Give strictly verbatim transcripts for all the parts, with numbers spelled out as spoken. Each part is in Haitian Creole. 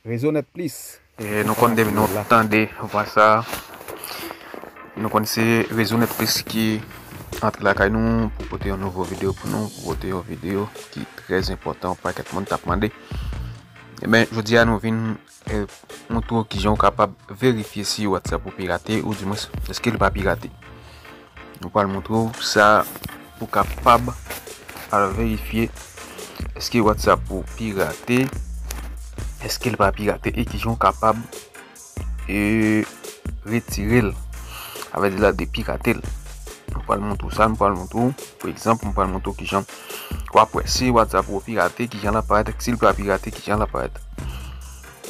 Rezo Nèt Plis. E nou konn depi nou tande vwa sa, nou konn se Rezo Nèt Plis ki antre lakay nou pou pote yon nouvo videyo pou nou, pou pote yon videyo ki trè enpòtan, yon pakèt moun t ap mande. Ebyen, jodi a nou vin, e, montre w kijan w kapab verifye si WhatsApp ou pirate, oudimwens, èske l pa pirate. Nou pral montre w sa pou kapab al verifye èske WhatsApp ou pirate, èske l pa pirate, e kijan w kapab, e, retire l, sa vle di la depirate l. Nou pral montre w sa, nou pral montre w, pa egzanp, nou pral montre w kijan w ap wè si WhatsApp ou pirate, kijan l ap parèt, si l pa pirate, kijan l ap parèt.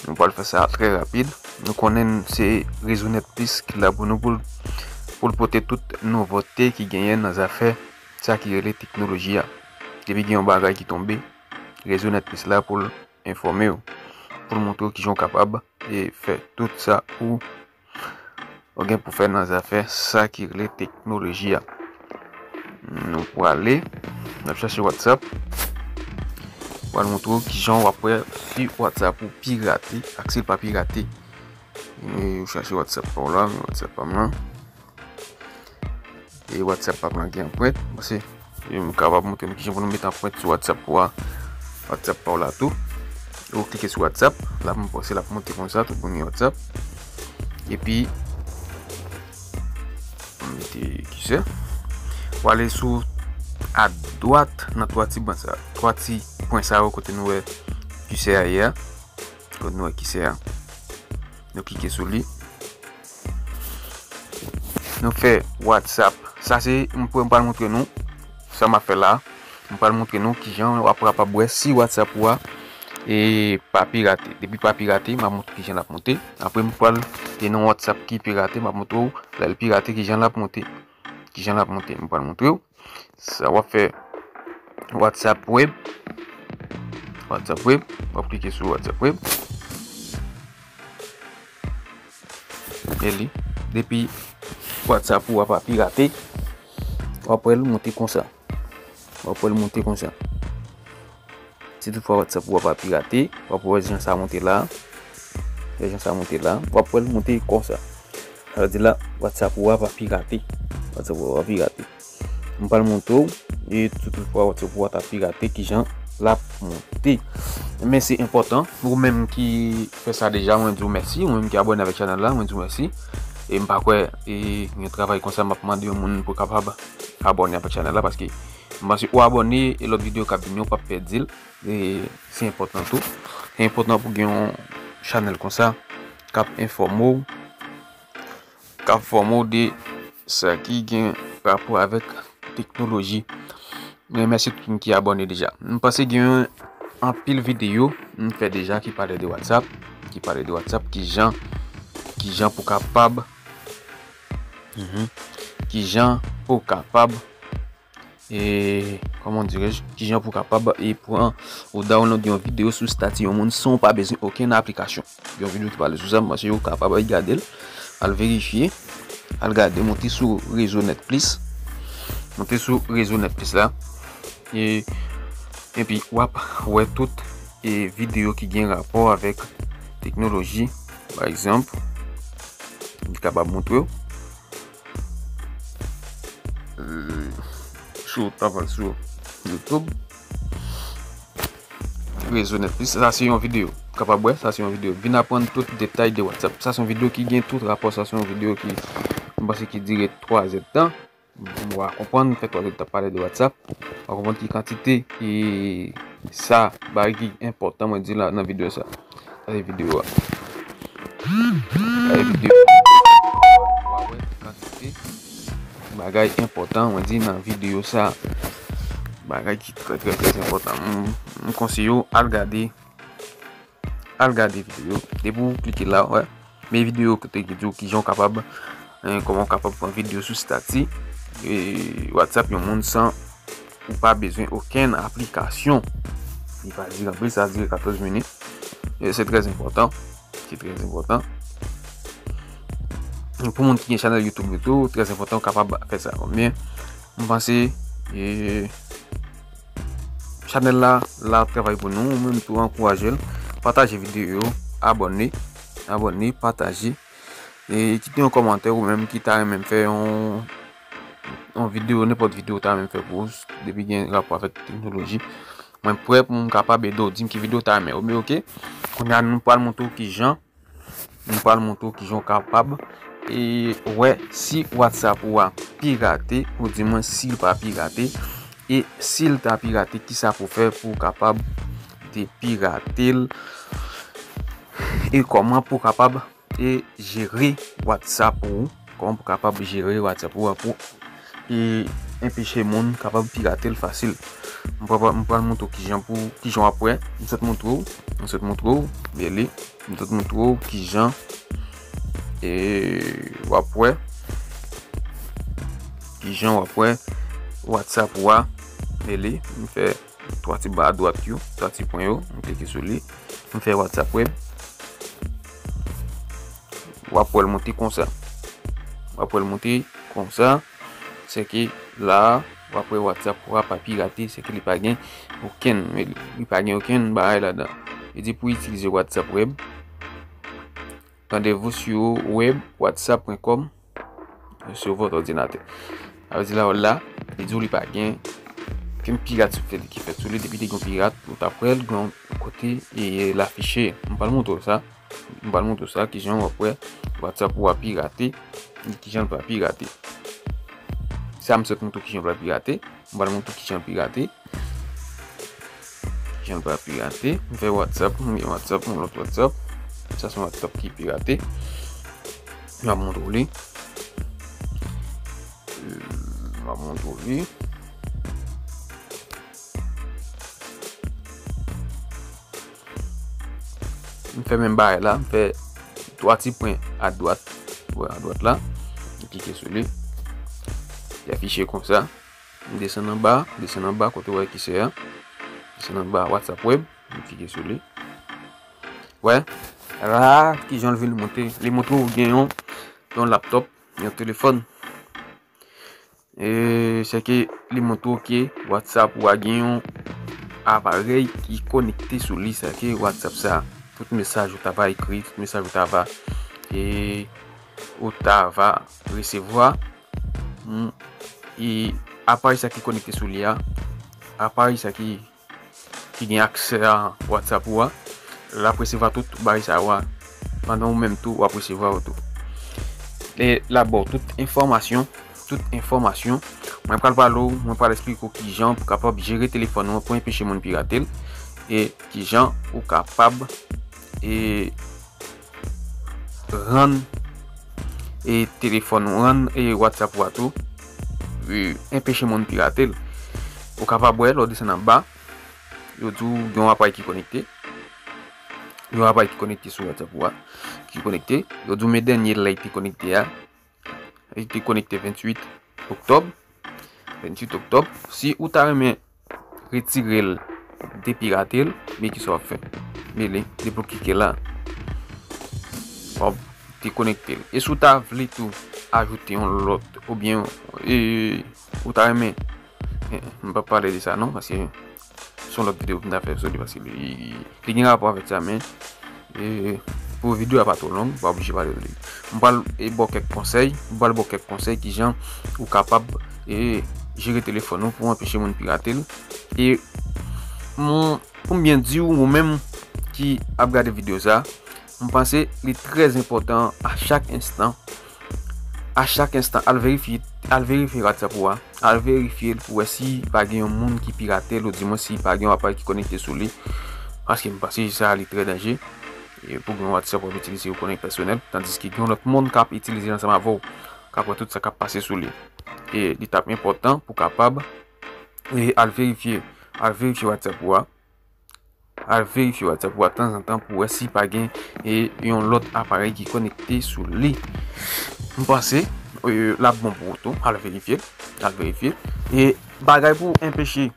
Nou pral fè sa trè rapid. Nou konnen se Rezo Nèt Plis ki la pou nou, pou l, pou l pote tout nouvote ki genyen nan zafè sa ki rele teknoloji a. Depi gen yon bagay ki tonbe, Rezo Nèt Plis la pou l enfòme w, pou l montre w kijan w kapab, e, fè tout sa ou, ou gen pou fè nan zafè sa ki rele teknoloji a. Nou prale, n ap chache WhatsApp. Pral montre w kijan w ap wè si WhatsApp ou pirate ak si l pa pirate. E, ou chache WhatsApp pa w la, men WhatsApp pa m lan. E WhatsApp pa m lan gen anprent, paske, e, m kapab montre nou kijan pou nou mete anprent sou WhatsApp ou a, WhatsApp pa w la tou. Ou klike sou WhatsApp, l ap, m panse l ap monte konsa, tout moun gen WhatsApp. Epi, m mete kisè. Ou ale sou adwat nan twa ti ban sa, twa ti pwen sa yo kote nou wè kisè a ye a. Kote nou wè kisè a. Nou klike sou li. Nou fè WhatsApp. Sa se, m pral, m pral montre nou sa m ap fè la. M pral montre nou kijan w ap kapab wè si WhatsApp ou a, e, pa pirate. Depi pa pirate, m ap montre kijan l ap monte. Apre, m pral te nan WhatsApp ki pirate, m ap montre w lè l pirate kijan l ap monte. Kijan l ap monte, m pral montre w. Sa w ap fè WhatsApp Web. WhatsApp Web, w ap klike sou WhatsApp Web. E li, depi WhatsApp ou a pa pirate, w ap wè l monte konsa. W ap wè l monte konsa. Si toutfwa WhatsApp ou a pa pirate, w ap wè jan sa monte la. Wè jan sa monte la. W ap wè l monte konsa. Sa vle di la, WhatsApp ou a pa pirate. WhatsApp ou a pa pirate. M pral montre w, e si toutfwa WhatsApp ou a ta pirate, kijan l ap monte. Men se enpòtan, ou menm ki fè sa deja, mwen di w mèsi, ou menm ki abòne avèk chanèl la, mwen di w mèsi. E m pa kwè, e yon travay konsa, m ap mande yon moun pou kapab abòne avèk chanèl la, paske m panse ou abòne, e lòt videyo k ap vini, ou p ap pèdi l. E se enpòtan tou. Se enpòtan pou gen yon chanèl konsa k ap enfòme w, k ap fòme w de sa ki gen rapò avèk teknoloji. Mwen remèsye tout moun ki abòne deja. M panse gen anpil videyo m fè deja ki pale de WhatsApp, ki pale de WhatsApp, kijan, kijan pou kapab, mhm, kijan pou kapab, e, kòman dirais-je, kijan pou kapab, e, pran ou download yon videyo sou estati yon moun san w pa bezwen okenn aplikasyon. Yon videyo ki pale sou sa, m panse ou kapab al gade l, al verifye, al gade, monte sou Rezo Nèt Plis. Monte sou Rezo Nèt Plis la. E, epi w ap wè tout, e, videyo ki gen rapò avèk teknoloji, pa egzanp, m kapab montre w. E, sou, pa pral sou YouTube. Rezo Nèt Plis, sa se yon videyo. Kapab wè, sa se yon videyo. Vin aprann tout detay de WhatsApp. Sa se yon videyo ki gen tout rapò. Sa se yon videyo ki, m panse ki dire twa zèdtan. Bon, w a konprann, fè twa zèdtan pale de WhatsApp. W a konprann ki kantite, e, sa, bagay ki enpòtan, mwen di la nan videyo sa. Sa se videyo a. Sa se videyo a. W a wè kantite bagay enpòtan, mwen di nan videyo sa. Bagay ki trè, trè, trè enpòtan. M, m konseye w al gade, al gade videyo. Depi w klike la, w wè. Men videyo kote ki di w kijan w kapab, eh, kòman w kapab pran videyo sou estati, eh, WhatsApp yon moun san ou pa bezwen okenn aplikasyon. Li pa dire anpil, sa dire katòz minit. E se trè enpòtan. Se trè enpòtan. Pou moun ki gen chanèl YouTube yo tou, trè enpòtan, ou kapab fè sa. Konbyen, m panse, e, chanèl la, la ap travay pou nou, ou menm tou ankouraje l, pataje videyo yo, abòne, abòne, pataje, e kite yon kòmantè ou menm ki ta renmen m fè yon, yon videyo, nenpòt videyo ou ta renmen m fè pou ou, depi gen rapò avèk teknoloji. Mwen prè pou m kapab ede w, di m ki videyo ou ta renmen, oubyen, oke, kounye a nou pral montre w kijan Nou pral montre w kijan w kapab, e, wè si WhatsApp ou a pirate, ou di mwen si l pa pirate, e si l ta pirate, kisa pou w fè pou w kapab depirate l, e kòman pou w kapab, e, jere WhatsApp ou, kòman pou w kapab jere WhatsApp ou a pou e, enpeche moun kapab pirate l fasil. M pral, m pral montre w kijan pou, kijan w ap wè. M sot montre w, m sot montre w, bele. M sot montre w kijan, e, w ap wè. Kijan w ap wè WhatsApp ou a, bele. M fè twa ti ba adwat yo, twa ti pwen yo, m klike sou li. M fè WhatsApp web. W ap wè l monte konsa. W ap wè l monte konsa. Se ke la a, w ap wè WhatsApp ou a pa pirate, se ke li pa gen okenn, li pa gen okenn bagay ladan. Li di pou itilize WhatsApp web. Rendez-vous sur web whatsapp point com sur votre ordinateur. Sa vle di la, la, li di w li pa gen okenn pirat sou fè, ki fèt sou li, depi te gen pirat, ou t ap wè l, gen yon kote, e, l afiche. M pral montre w sa. M pral montre w sa, kijan w ap wè WhatsApp ou a pirate, e kijan l pa pirate. Sa m sot montre w kijan l pa pirate. M pral montre w kijan l pirate. Kijan l pa pirate. M fè WhatsApp, m gen WhatsApp, yon lòt WhatsApp. Sa se yon WhatsApp ki pirate. M ap montre w li. E, m ap montre w li. M fè menm bagay la, m fè twa ti pwen adwat, wè, adwat la. M klike sou li. Li afiche konsa. M desann anba, desann anba, kote w wè ki se a. Desann anba WhatsApp web, m klike sou li. Wè, la, kijan l vin monte. Li montre w gen yon, yon laptop, yon telefòn. E, se ke li montre w ke WhatsApp ou a gen yon aparèy ki konekte sou li, se ke WhatsApp sa, tout mesaj ou ta va ekri, tout mesaj ou ta va, e, ou ta va resevwa, mm, e aparèy sa ki konekte sou li a, aparèy sa ki ki gen aksè a WhatsApp ou a, l ap resevwa tout bagay sa yo a, pandan ou menm tou w ap resevwa yo tou. E l ap ba w tout enfòmasyon, tout enfòmasyon. Mwen pral pale w, mwen pral eksplike w kijan pou kapab jere telefòn ou an pou enpeche moun pirate l, e kijan ou kapab, e, rann, e, telefòn ou, rann, e, WhatsApp ou a tou, e, enpeche moun pirate l. Ou kapab wè, lè w desann anba, yo di w gen yon aparèy ki konekte. Yon aparèy ki konekte sou WhatsApp ou a, ki konekte. Yo di w men dènye lè ki konekte a. Li te konekte venntuit oktòb. Venntuit oktòb. Si ou ta renmen retire l, depirate l, men kisa w ap fè? Men li, depi w klike la, w ap dekonekte l. E si w ta vle tou ajoute yon lòt, oubyen, e, ou ta renmen, e, m p ap pale de sa non, paske se yon lòt videyo pou m ta fè sou li, paske li, li gen rapò avèk sa, men, e, pou videyo a pa twò long, m pa oblije pale de li. M pral, e, ba w kèk konsèy, m pral ba w kèk konsèy kijan ou kapab, e, jere telefòn ou pou anpeche moun pirate l. E, m, pou m byen di w, ou menm ki ap gade videyo sa, m panse li trè enpòtan a chak enstan, a chak enstan, al verifye, al verifye WhatsApp ou a, al verifye l pou wè si pa gen yon moun ki pirate l, oudimwen si pa gen yon aparèy ki konekte sou li. Paske m panse sa li trè danje. E pou gen yon WhatsApp w ap itilize pou konnen pèsonèl, tandiske gen yon lòt moun k ap itilize l ansanm avè w, k ap wè tout sa k ap pase sou li. E li t ap enpòtan pou kapab, e, al verifye, al verifye WhatsApp ou a. Al verifye WhatsApp ou a tanzantan pou wè si pa gen, e, yon lòt aparèy ki konekte sou li. M panse, e, l ap bon pou ou tou. Al verifye l. Al verifye l. E bagay pou enpeche,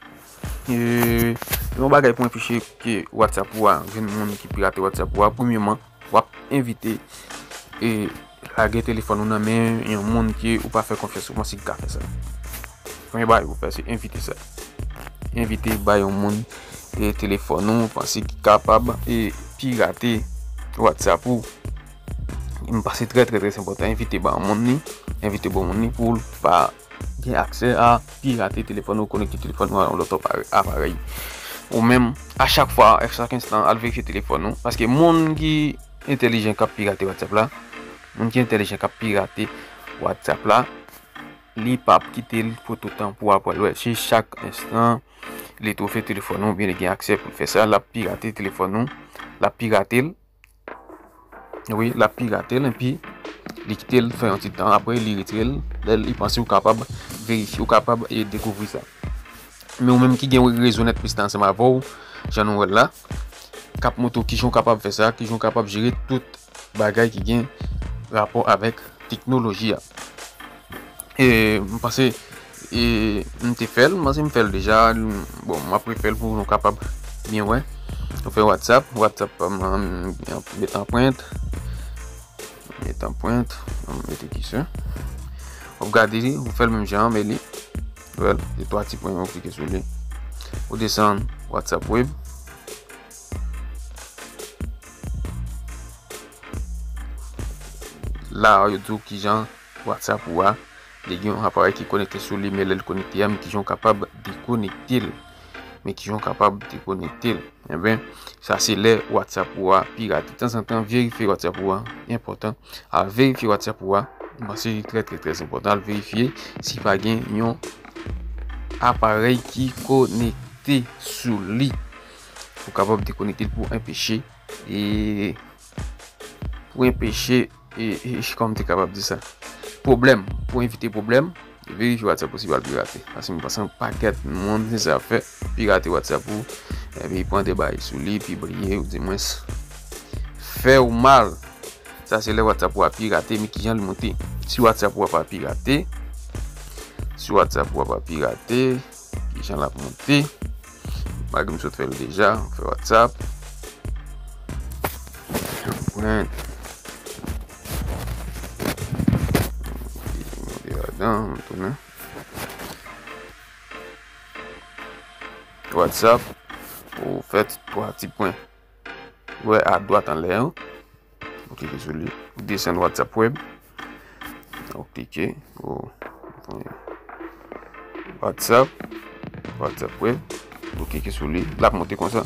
e, yon bagay pou enpeche ke WhatsApp ou a jwenn moun ki pirate WhatsApp ou a, premyèman, w ap envite, e, lage telefòn ou nan men yon moun ke ou pa fè konfyans, ou panse ki ka fè sa? Premye bagay pou fè, se envite sa. Envite bay yon moun e telefòn ou panse ki kapab e pirate WhatsApp ou. M panse trè, trè, trè enpòtan. Envite ba yon moun li, envite ba yon moun li pou l pa gen aksè a pirate telefòn ou, konekte telefòn ou a yon lòt aparèy. Ou menm, a chak fwa, a chak enstan, al verifye telefòn ou. Paske moun ki entèlijan k ap pirate WhatsApp la, moun ki entèlijan k ap pirate WhatsApp la, li p ap kite l pou toutan pou apre l wè. Si chak enstan li twouve telefòn ou, oubyen li gen aksè pou l fè sa, l ap pirate telefòn ou, l ap pirate l. Wi, l ap pirate l, epi li kite l fè yon ti tan, apre li retire l, lè li panse ou kapab verifye, ou kapab e dekouvri sa. Men ou menm ki gen rezo Net Plus la ansanm avè w, jan nou wè l la, k ap montre w kijan w kapab fè sa, kijan w kapab jere tout bagay ki gen rapò avèk teknoloji a. E, m panse, e, m te fè l, m panse m fè l deja. Bon, m ap refè l pou nou kapab byen wè. Nou fè WhatsApp, WhatsApp, m, m, m met anprent. Met anprent, m mete ki se. W ap gade li, ou fè l menm jan an, men li, wè l, se twa ti pwen, ou klike sou li. Ou desann WhatsApp Web. La, yo di w kijan WhatsApp ou a, li gen yon aparèy ki konekte sou li, men lè l konekte a, men kijan w kapab dekonekte l. Men kijan w kapab dekonekte l. Enben, sa se lè WhatsApp ou a pirate. Tanzantan, verifye WhatsApp ou a, enpòtan. Al verifye WhatsApp ou a, m panse li trè, trè, trè enpòtan. Al verifye si pa gen yon aparèy ki konekte sou li. Ou kapab dekonekte l pou enpeche, e, pou enpeche, e, e, kòman m te kapab di sa? Pwoblèm. Pou evite pwoblèm, verifye WhatsApp ou si pa l pirate. Paske m panse yon pakèt moun se sa fè, pirate WhatsApp ou, epi pran de bagay sou li, pibliye, ou di mwens fè w mal. Sa se lè WhatsApp ou a pirate, men kijan l monte. Si WhatsApp ou a pa pirate, si WhatsApp ou a pa pirate, kijan l ap monte? Malgre m sot fè l deja, m fè WhatsApp. Pwen. Monte ladan, m tounen. WhatsApp, ou fè twa ti pwen. Ou wè a dwat anlè an. Ou klike sou li. Ou desann WhatsApp Web. Ou klike. Ou, WhatsApp. WhatsApp Web. Ou klike sou li. L ap monte konsa.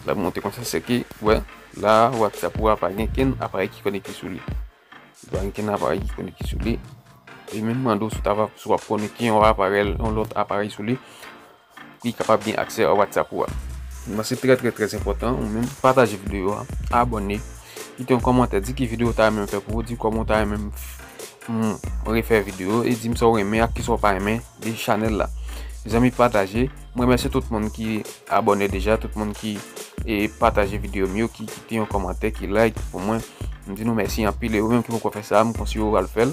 L ap monte konsa, se ke, wè, la, WhatsApp ou a pa gen kenn aparèy ki konekte sou li. Li pa gen kenn aparèy ki konekte sou li. E menm mande w si w ta va, si w ap konekte yon aparèy, yon lòt aparèy sou li. Pou li kapab gen aksè a WhatsApp ou a. Donk, se trè, trè, trè enpòtan, ou menm, pataje videyo a, abòne, kite yon kòmantè, di ki videyo w ta renmen m fè pou ou, di kòman w ta renmen m f-, m refè videyo, e di m sa w renmen ak kisa w pa renmen de chanèl la. Mezanmi, pataje. M remèsye tout moun ki abòne deja, tout moun ki, e, pataje videyo m yo, ki kite yon kòmantè, ki like pou mwen. M di nou mèsi anpil, e ou menm ki poko fè sa, m konseye w al fè l,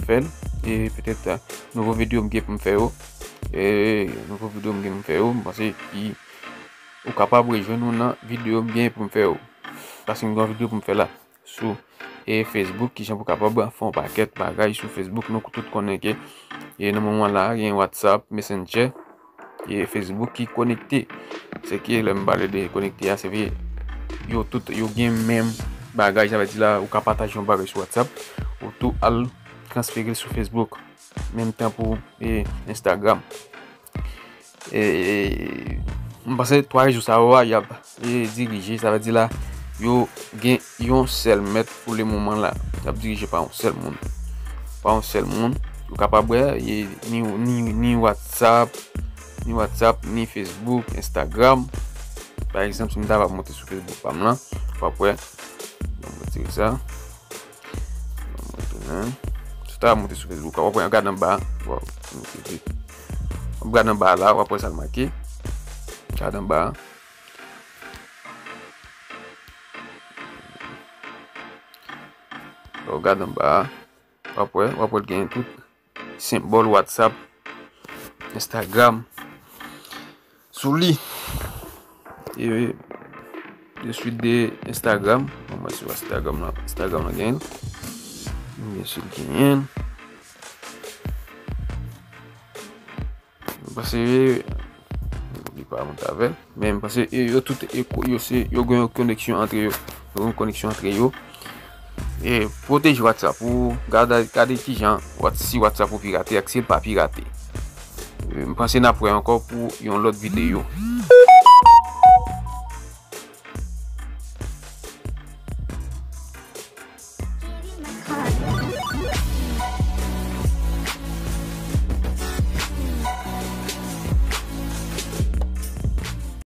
fè l, e petèt, e, nouvo videyo m gen pou m fè yo. E nouvo videyo m gen pou m fè yo, m panse ki ou kapab rejwenn nou nan videyo m gen pou m fè yo. Paske m gen yon videyo pou m fè la sou, e, Facebook, kijan pou kapab fè yon pakèt bagay sou Facebook. Nou tout konnen ke, e, nan moman la, gen WhatsApp, Messenger, e Facebook ki konekte. Se ke lè m pale de konekte a, se vre, yo tout, yo gen menm bagay, sa vle di la, ou ka pataje yon bagay sou WhatsApp, ou tou al transfere l sou Facebook. Menm tan pou, e, Instagram. E, e, m panse twa rezo sa yo a, y ap, e, dirije, sa vle di la, yo gen yon sèl mèt pou le moman la. Y ap dirije pa yon sèl moun. Pa yon sèl moun. Yo kapab wè, e, ni, ni, ni WhatsApp, ni WhatsApp, ni Facebook, Instagram. Pa egzanp, si m ta va monte sou Facebook pa m lan, w ap wè. Bon, m retire sa. Mwen tounen. Si w ta monte sou Facebook, w ap gade anba a. Waw, m monte vit. W ap gade anba a la, w ap wè sa l make. Gade anba a. Lè w gade anba a, w ap wè, w ap wè l gen tout senbòl WhatsApp, Instagram sou li. E de suite de Instagram. Bon, mwen sou Instagram la. Instagram la gen. Byen si l genyen l. M panse li pa mont avè l, men m panse yo tout yo se yo gen yon koneksyon antre yo. Yo gen yon koneksyon antre yo. E pwoteje WhatsApp ou, gade, gade kijan si WhatsApp ou pirate ak si l pa pirate. M panse n ap wè ankò pou yon lòt videyo.